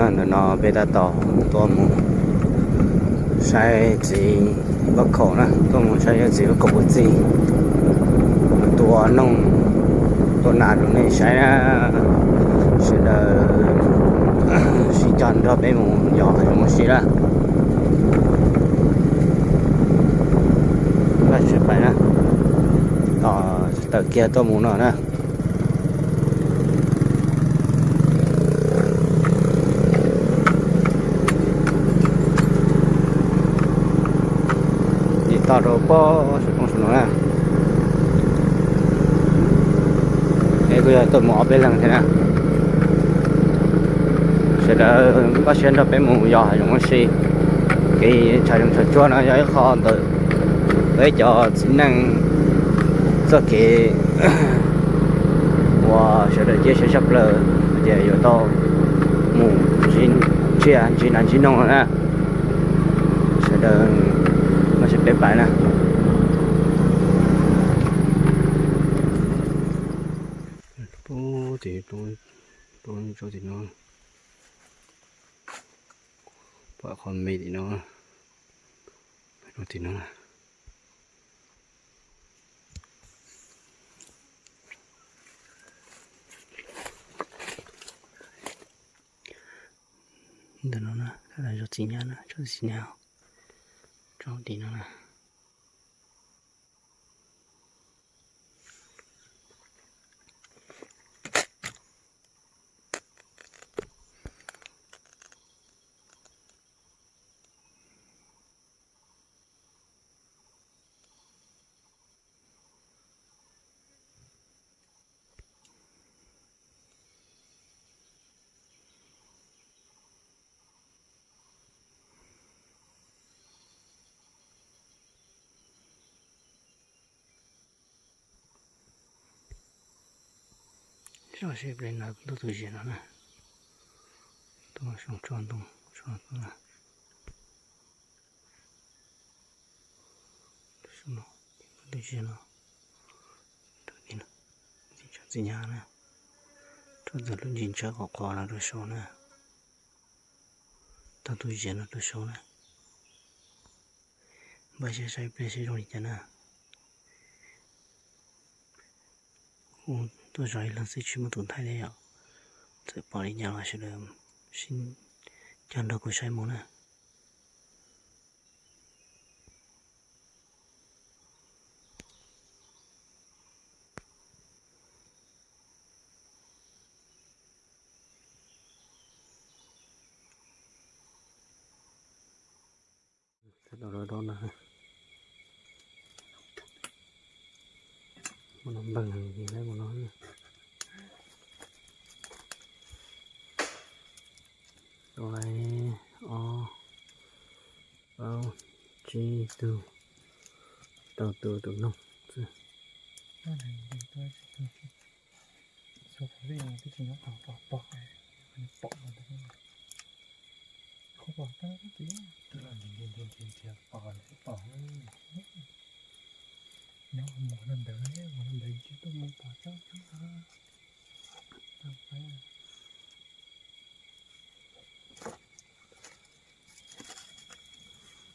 Ntawm no peb tab tom tuaj mus saib txiv Vaj Khaum na, tuaj mus saib txiv Vaj Khaum puas txi, tua noog tua nas rau nej saib na. Sawv daws sib cog nrog peb mus yos hav zoov ua si na. Pais na, tos tawm kiag tuaj mus no na. Tiv toj rau pob saum no na. Peb kuj yog tuaj mus ob peb leeg thiab na. Sawv daws npaj siab nrog peb mus yos hav zoov ua si. Kev tshav zoov tshav tsuag no yog ib qho ntawm peb cov txiv neej txoj kev uas sawv daws cia siab tshaj plaws tias yuav tau mus ntsib tsiaj ntsib nas ntsib noog no na. Sawv daws npaj siab peb pais na. Pub tim, pub tim no, pom qhov me tim no, tim no. Ntawm no na, zos txiv nyab na, tsob txiv nyab, tsob tim no na. Seb ple no tuaj tus ziam no na, tuaj xyoo tso ntoo tso ntoo na. Tus no, tus ziam no, tus no, txiv nyab na, tuaj tus lub ntsis ntsawv qhuav qhuav no rau saud na. Tau tus ziam no rau saud na. Npaj siab saib ple seb zoo li cas na. Kuv tuaj zov ib leeg xwb tsis muaj tus nthaij thiab yom. Txawm pom li cas los sawv daws sib cog nrog kuv saib mus na. Tab tom dob dob na. Mus no npeeg li mus no. Tus ob, plaub, tsib tug, tau tus tus noog xwb.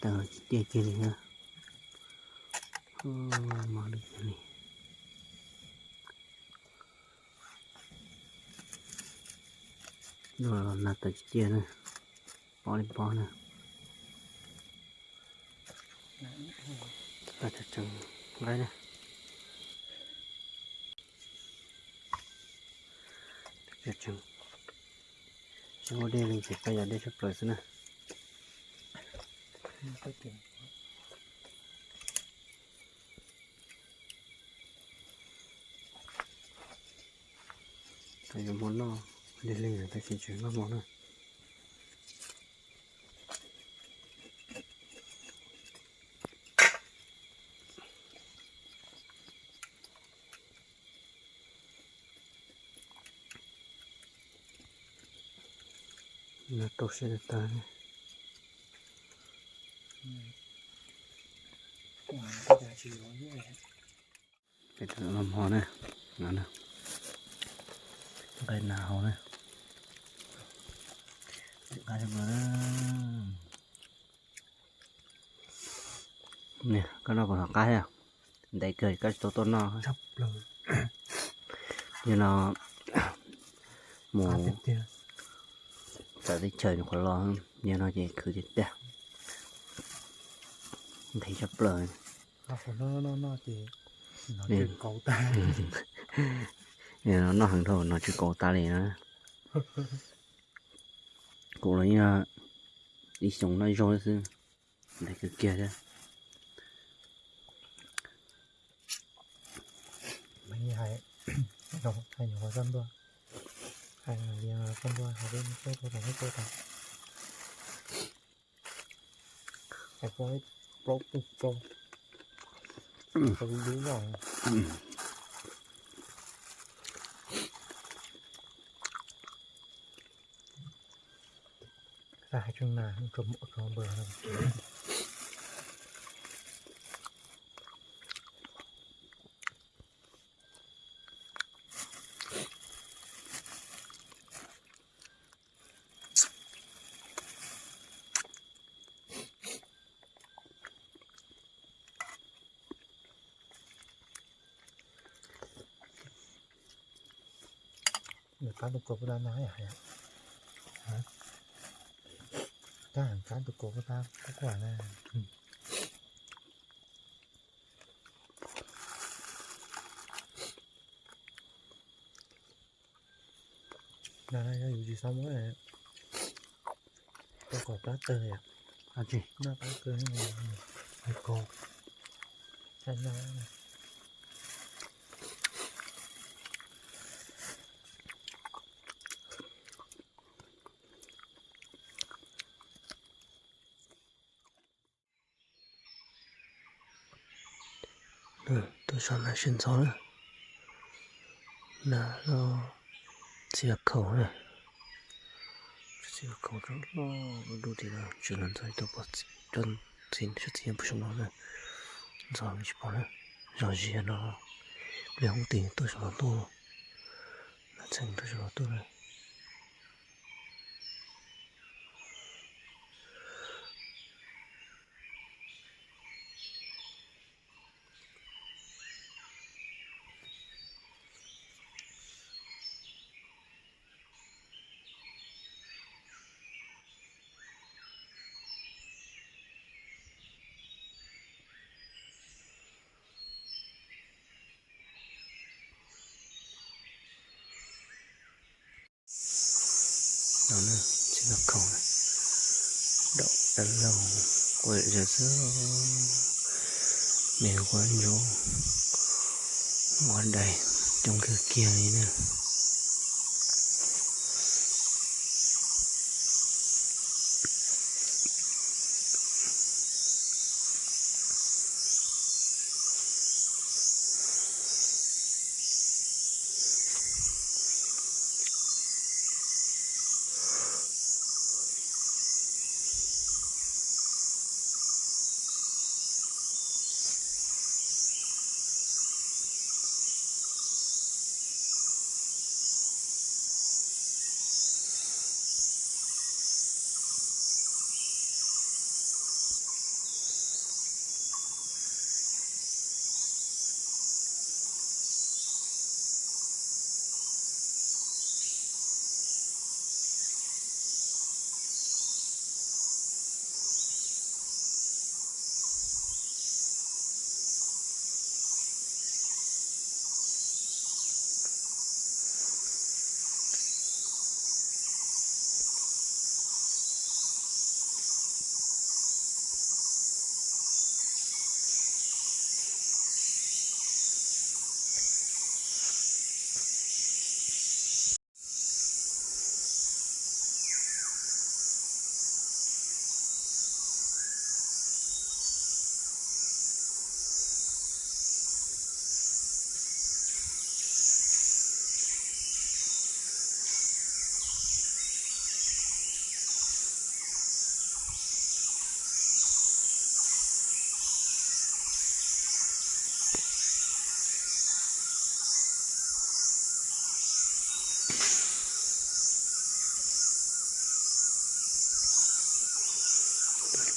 Tau tsis tiaj kiag li na. Mos li kiag li. Los nas tawm tsis tiaj na, pob li pob na. Tseem nqaij na. Tseem ua dej li ces peb yog dej tshaj plaws xwb na. Tau yuav hmo noj, dej li tab sis tsis noj hmo na. No rau siab tag. Peb los hmo na, no na, nqaij nas hauv na. Niam, koj noj puas tom qab thiab? Ntev kawg koj tsis tau tuaj noj. Yog no mus txawm teb chaws nyuam qhuav los, yog no ces khwv tiag tiag. Nqhis tshaj plaws. Noj heev dhau no tsw kauv tas li na. Kuv los yeej ib xyoos noj zaub xwb, ntev kawg kiag thiab. Nws qab tus kua puas tab no yom? Tab heev qab tus kua puas tab quaj quaj na. Yus tsis xav muab rau kom plab tawg yom. Noj plab kawg, thaij noj. Tuaj saum no siab ntxov na. Na, txiv khaus na. Txiv khaus rau loj dub tim no, tsis los ntxov tuaj pom cov txiv sab txiv puag saum no na. Ntxov tsis pom na. Zos ziag no, pliag hub tim tuaj saum no tuaj. Nas txheej tuaj saum no tuaj na. No na, txiv khaus na, daum dab laug quaj zom zaws xwb, me quaj ntsuab, quaj dais coob kawg kiag li na.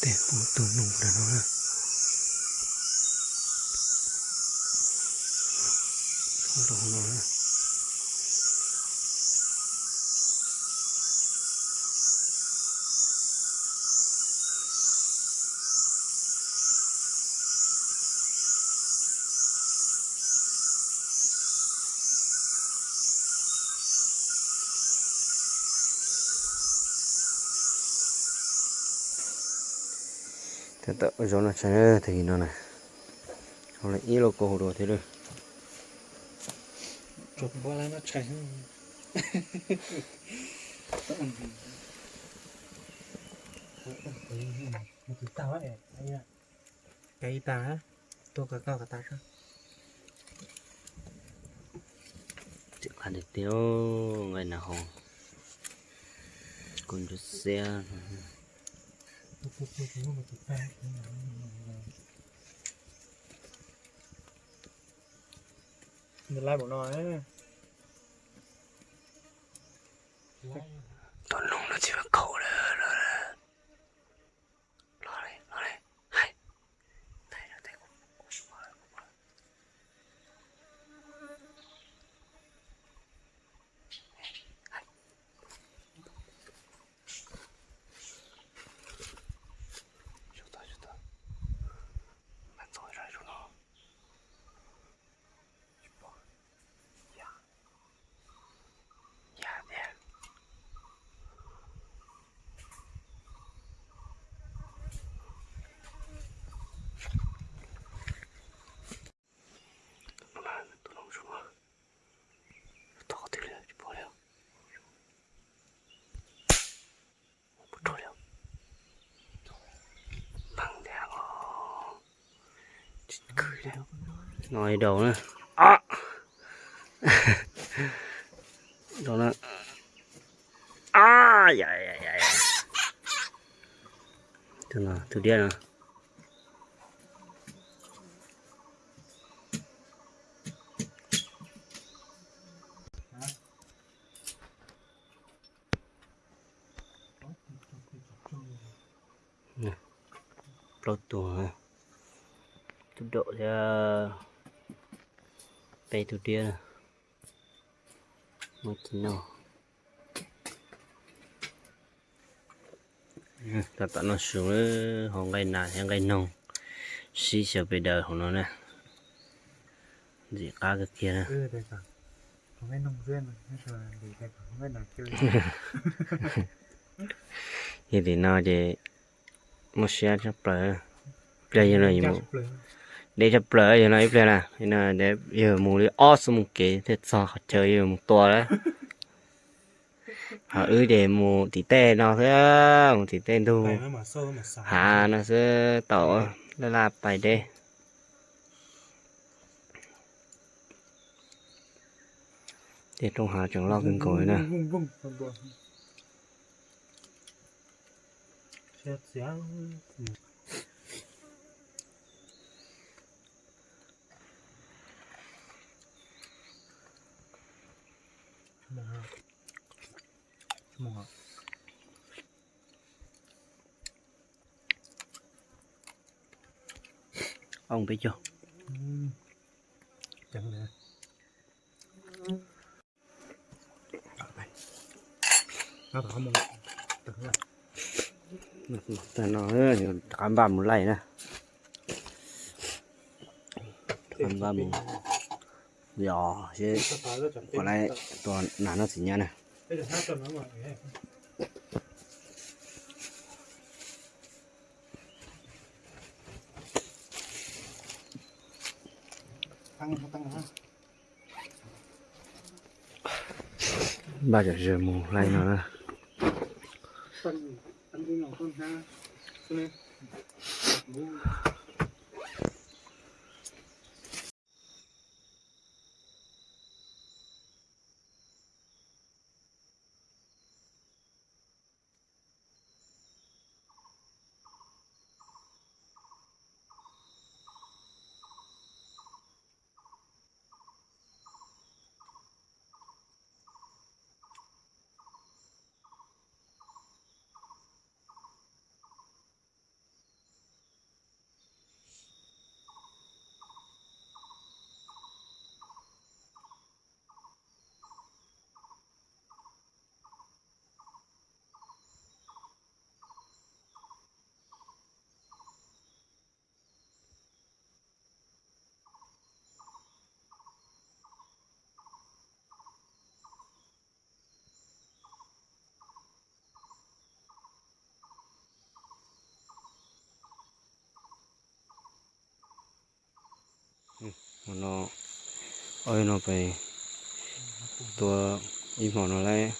Tus noog ntawm no na. Tus noog no na. Tab tom zov noj tshais tag kis no na. Hau lawm ib lauj kaub hau dua thiab lawm. Tseem qab tiag tiag, nqaij nas hau, kua ntsuab xiab. Tus noog no tsis muaj kaus lawm. Los li, los li. Hais. No ib daus na. Daus na. Tus diab no. Plaub tus, tub daum thiab peb tug diab. Muab ci noj. Tab tom noj su, hau nqaij nas thiab nqaij noog sib xyaw pes daws hauv no na. Ntxim qab kawg kiag na. Yog li no ces muaj siab tshaj plaws. Pliag yog no, deb tshaj plaws yog no ib pliag na. Yog mus li ob xuab moos kev thiaj txog qhov chaw yog mus tua lawm. Ho wb ces mus tim tej no xwb, mus tim tej ntug hav no xwb, tau laj laj pais deb. Tej roob hav tseem loj kawg nkaus li na. Ob peb caug. Tag no rov qab npaj mus laij na. Rov qab npaj mus yos seb puas laij tua nas noj txiv nyab na. Npaj tsam zes mus laij no na. No, ob no pes tua ib hmo no lawm.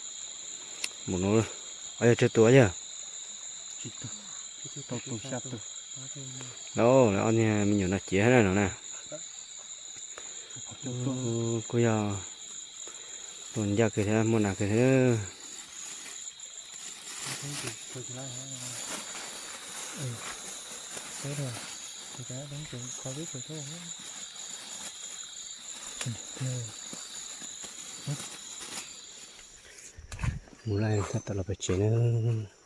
Mus no, ob yog tsawg tus yog? Lauj, lawv ob niag me nyuam no ciav no na. Kuj yog tus ncaj kawg thiab muaj nas kawg thiab. Mus lawm, tab tom los pem tsev nawb.